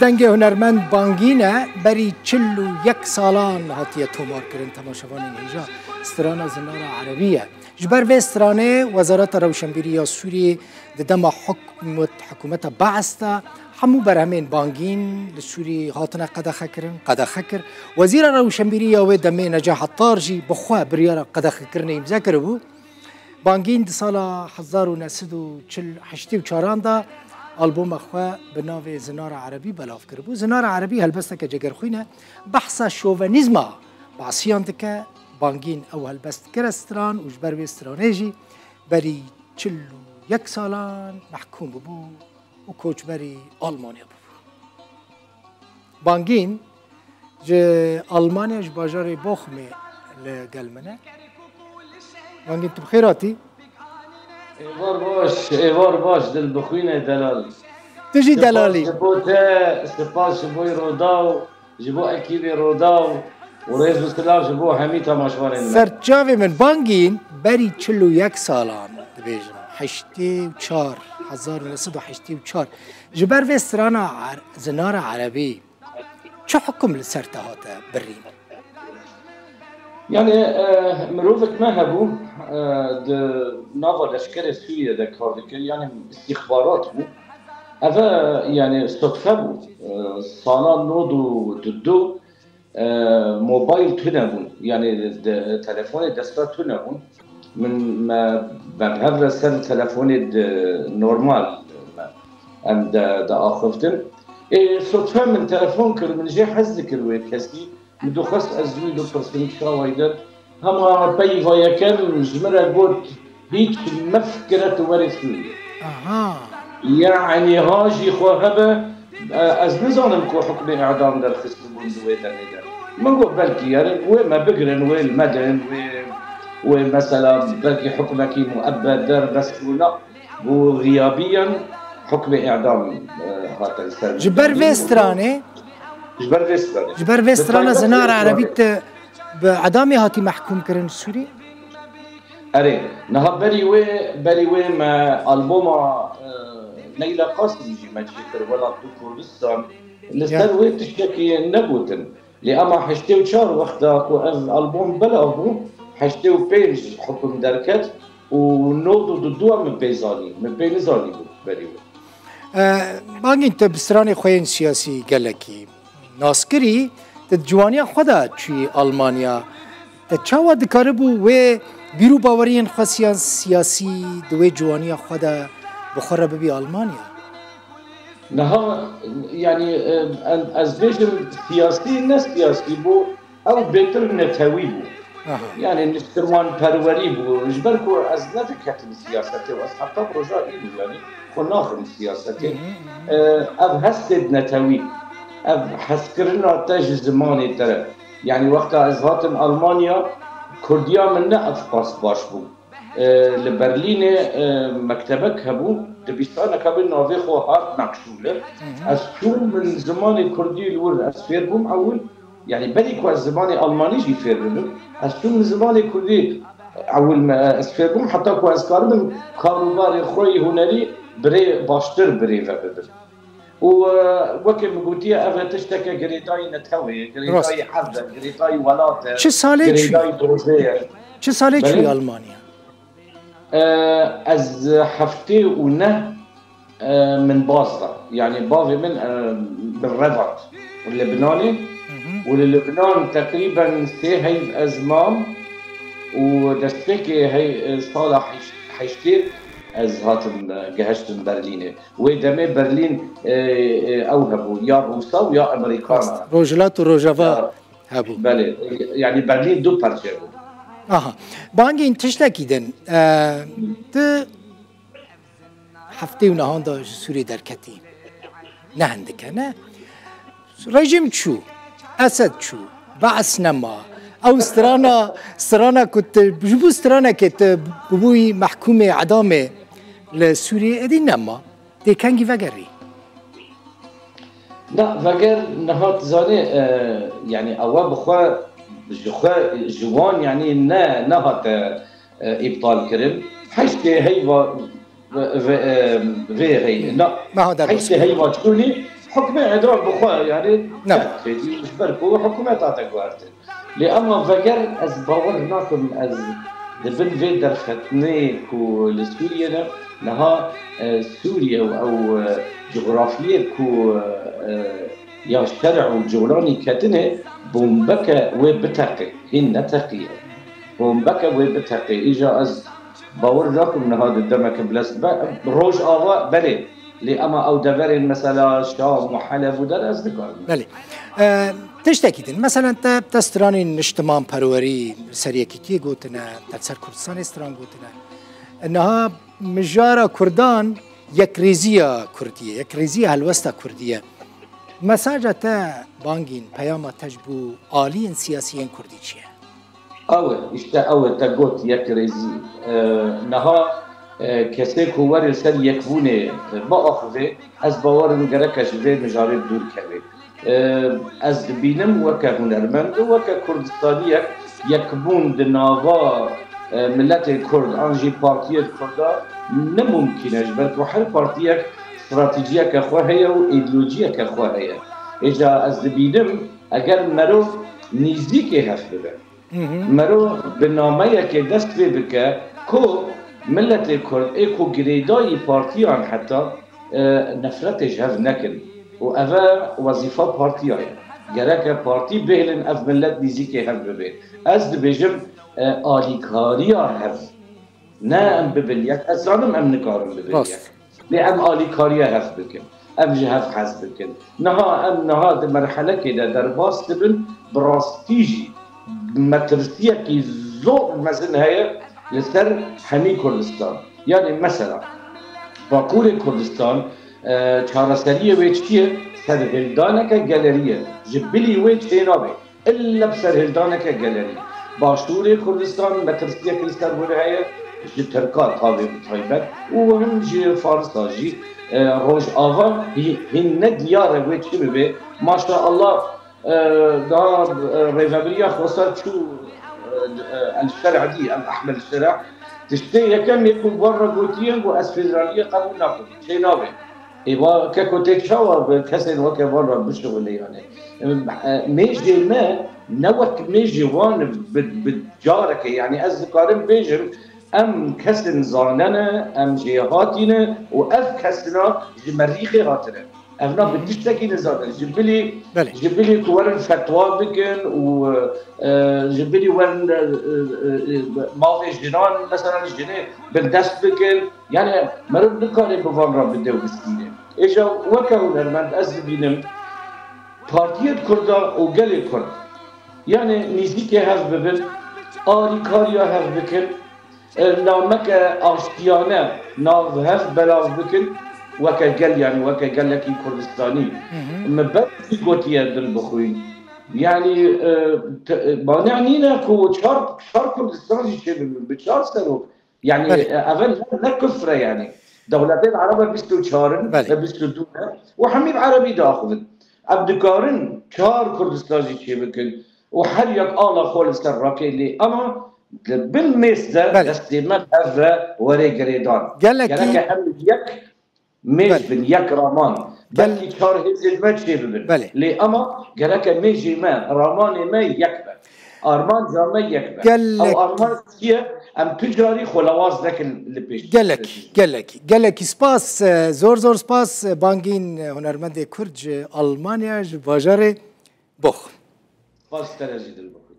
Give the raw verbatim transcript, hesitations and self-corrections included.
Dengê hunermend Bangîn e, berî çil û yek salan hatiye tomarkirin, temaşevanên hêja. Strana Zinara Erebî ye. Ji ber vê stranê Wezareta Rewşenbîrî ya Sûriyê di dema hikûmet, hikûmeta Bees de hemû berhemên Bangîn li Sûriyê hatine qedexekirin, qedexe kir. Wezîra Rewşenbîrî ya wê demê Necah Ettar jî bi xwe biryara qedexekirinê îmze kiribû. Bangîn di sala hezar û neh sed û çil heştê û çaran de albûma xwe bi navê Zinara Erebî belav kiribû. Zinara Erebî helbesteke cegerxwîn e. Behsa şovenîzma Beesiyan dike. Bangîn ew helbest kire stran û ji ber wê stranê jî berî çil û yek salan mehkûm bûbû û koçberî Almanya bûbû. Bangîn ji Almanya, ji bajarê Bochumê li gel min e. Bangîn, tu bi xêr hatî. Êvar baş, êvar baş, dil bixwîne delal. Tu jî Spas delalî. Ji bo te, spas ji bo Rodaw, ji bo ekîbê Rodaw û rêz û silav ji bo hemî temaşevanên me. Serçavê min, Bangîn berî çil û yek salan, dibêjim, heştê û çar, hezar û neh sed û heştê û çar, ji ber vê strana Er-, Zinara Erebî çi hukum li ser te hate birîn? Yani, e, mirovek me hebû, e, di nava leşkerê Sûriye de kar dikir, yani istîxbarat bû. Ev, e, yani sodfe bû. E, sala nod û du, e, mobayl tune bûn. Yani de, telefonê desta tune bûn. Min, me, me bi hev re ser telefonê di normal me, em de, de axiftin. Ê, sodfe min telefon kir, min jê hez dikir wê kesî. Min dixwest ez wî bipirsim çawa ye. Hema peyva yekem ji min re got, hîç mefikire tu werê Sûriyê. Aha. Yanî ha jî xwe hebe, e, ez nizanim ku hukmê îdam derxistibûn di wê demê de. Min got belkî yerin wê me bigirin, wê li me din, wê, wê mesela belkî hukmekî muebed derbas bûna. Bo xiyabiyan hukmê îdam, e, hate li ser min. Ji ber vê stranê, ji ber vê stranê, ji ber vê strana Zinara Erebî te bi îdamê hatî mehkûm kirin Sûrî? Erê, niha berî wê, berî wê me alboma, e, Leyla Qasimî jî me çêkir, Welat û Kurdistan. Li ser wê tiştekî negotin. Lê ema heştê û çar wexta ku ev albom belav bû, heştê û pênc hukum derket û nod û du min pê zanî, min pê nizanî bû berî wê. E, Bangîn, te bi stranê xwe yên siyasî gelekî nas kirî, te di ciwaniya xwe de çûyî Almanya. Te çawa dikaribû wê bîr û baweriyên xwe siyan-, siyasî di wê ciwaniya xwe de bi xwe re bibî Almanya? Niha, yanî, e, en-, ez bêjim siyasî, ne siyasî bû, ew bêtir netewî bû. Aha. Yanî niştimanperwerî bû. Ji ber ku ez nediketim siyasetê û ez heta roja îro, yanî xwe naxim siyasetê. Hı hı, hı hı. E, ev hestê netewî, ev hezkirina te ji zimanê te re. Yanî wexta ez hatim Almanya, kurdiya min ne ev qas baş bû. E, li Berlînê, e, mektebek hebû, dibistaneke bi navê xwe Hartnackschule. Hı hı. Ez çûm, min zimanê kurdî li wir ez fêr bûm ewil. Yanî berî ku ez zimanê almanî jî fêr bibim, ez çûm min zimanê kurdî ewil me, ez fêr bûm, heta ku ez karibim karûbarê xwe yê hunerî birê baştir birêve bibim. Û, e, weke min gotiye, ev e tişteke girêdayî netewê, girêdayî erd e, girêdayî welat e, çi salê çûyî? Girêdayî dozê ye. Çi salê çûyî Almanya? E, ez heftê û neh, e, min baz da. Yanî bavê min, e, bi revat Libnanê. Hı hı. Û li Libnan teqrîben sê heyv ez mam û destpêkê hey, e, sala heşt-, heştê ez hatim, e, gehiştim Berlînê. Wê demê Berlîn, e, e, ew hebû, ya Rûsa û ya Amerîkana. Rast. Rojhilat û Rojava hebû. Belê, yanî Berlîn du parçe bû. Aha. Bangîn, tiştekî din, e, tu heftê û nehan de ji Sûriyê derketî. Ne hindik e, ne? Rejîm çû, Esed çû, Bees nema. Ew strana, strana ku tu, ji bo stranekê tu bûbûyî mehkûmê îdamê li Sûriyê, êdî nema. Tê kengî vegerî? Na, veger niha tu zanî, e, yanî ewa bi xwe, ji xwe ji wan, yanî ne, nehate, e, îptal kirin. Heştê heyva ve, ve, e, vê hey-, na, Meha derbas heştê heyva çûnî, Hukmê îdam bi xwe, yanî, ne, ji ber ku hikûmet hate guhertin. Lê ema veger ez bawer nakim, ez di bin vê derxetinê ku li Sûriyê ne, niha, e, Sûriye û ew, e, cografiyê ku, e, ya şerî û colanî ketine, bombeke wê biteqe, hîn neteqiye. Bombeke wê biteqe. Îja ez bawer nakim niha di demeke bilez be, Rojava belê. Lê ema ew deverên mesela Şam û Heleb û der ez nikarim. Belê. E, tiştekî din. Mesela te, te stranên niştimanperwerî ser yekîtiyê gotine, te ser Kurdistanê stran gotine. Niha mijara Kurdan yekrêziya Kurdî ye, yekrêziya helwesta Kurdî ye. Mesaja te bangîn, peyama te ji bo aliyên siyasiyên Kurdî çi ye? Ew e, îşte ew e, te got yekrêzî. E, niha, e, kesê ku were ser yekbûnê, e, biaxive, ez bawer im gereke ji vê mijarê dûr keve. E, ez dibînim weke hunermend û weke Kurdistaniyek yekbûn di nava, e, miletê Kurd an jî partiyên Kurda ne mumkîn e, ji ber ku her partiyek stratejiyeke xwe heye û îdeolojiyeke xwe heye. Êca ez dibînim eger merov nîzîkê hev bibe, Hı hı. Mero bi nameyekê dest pê bike ku miletê Kurd ê ku girêdayî partiyan heta, e, nefretê ji hev nekin. Û ev e wezîfa partiya ye. Gereke partî bihêlin ev milet nîzîkê hev bibe. Ez dibêjim, e, alîkariya hev. Ne em bibin yek. Ez zanim em nikarin bibin Rast. yek. Lê em alîkariya hev bikin. Em ji hev hez bikin. Niha em niha di merhelekê de derbas dibin, bi rastî jî metirsiyekî zor mezin heye li ser hemî Kurdistan. Yanî mesela, Bakurê Kurdistan, e, çareseriyê wê çi ye? Serhildaneke gelerî ye. Ji bilî wê çênabe. Îlle bi serhildaneke gelerî. Başûrê Kurdistan metirsiyek li ser wir heye, ji Tirka tavê bi taybet û him ji Farisa jî, e, Rojava hî-, hîn ne diyar e wê çi bibe. Maşallah, e, da, e, rêvebiriya Xwesar çû, e, e, El Şer'dî, El Ahmed Şer'a. Tiştê yekem yê ku wan re gotiye, got, ez federaliyê qebûl nakim. Çê nabe. Ê, va, keko tê çawa bi kesên weke van re bişuxulê, yanî? Em, e, mêjê me ne wek mêjê wan bi, bi careke, yanî ez dikarim bêjim, em kesên zane ne, em jêhatî ne û ev kesina ji merîxê hatine. Ev na bi tiştekî nizane. Ji bilî, Belê. ji bilî ku werin fetwa bikin û, e, ji bilî werin, e, e, e, mafê jinan, mesela jinê bindest bikin, Yanî meriv nikare bi van re bide û bistîne. Êja weke hunermend ez dibînim partiyên Kurda û gelê Kurd, yanî nîzîkê hev bibin, alîkariya hev bikin, e, nameke aştiyane nav hev belav bikin, weke gel, yanî weke gelekî Kurdistanî. Hı hı. Min ber jî gotiye dilbixwîn. Yanî, e, te-, e, mane nîne ku çar, çar Kurdistan jî çêbibin, bi çar serok. Yanî, Belê. e, ev ne, ne kufr e yanî. Dewletên Ereb e bîst û çar in, Belê. e, bîst û du ne. Û hemî bi Erebî diaxivin. Em dikarin çar Kurdistan jî çêbikin û her yek ala xwe li ser rakê lê. Ema li bin mêz de Belê. destê me ev e, were girêdan. Gelekî Gereke em yek mêj Belê. bin, yek raman. Gel- Belkî çar hêzên me çê bibin. Belê. Lê ema gereke mêjê me, ramanê me yek be. Armanca me yek be. Gelek- Ew armanc çi ye? Em tu carî xwe lawaz nekin li pêş. Gelek, gelek, gelekî spas, e, zor zor spas, e, Bangîn, e, hunermendê Kurd ji Almanya, ji bajarê Box. Spas te re jî dilbixwîn.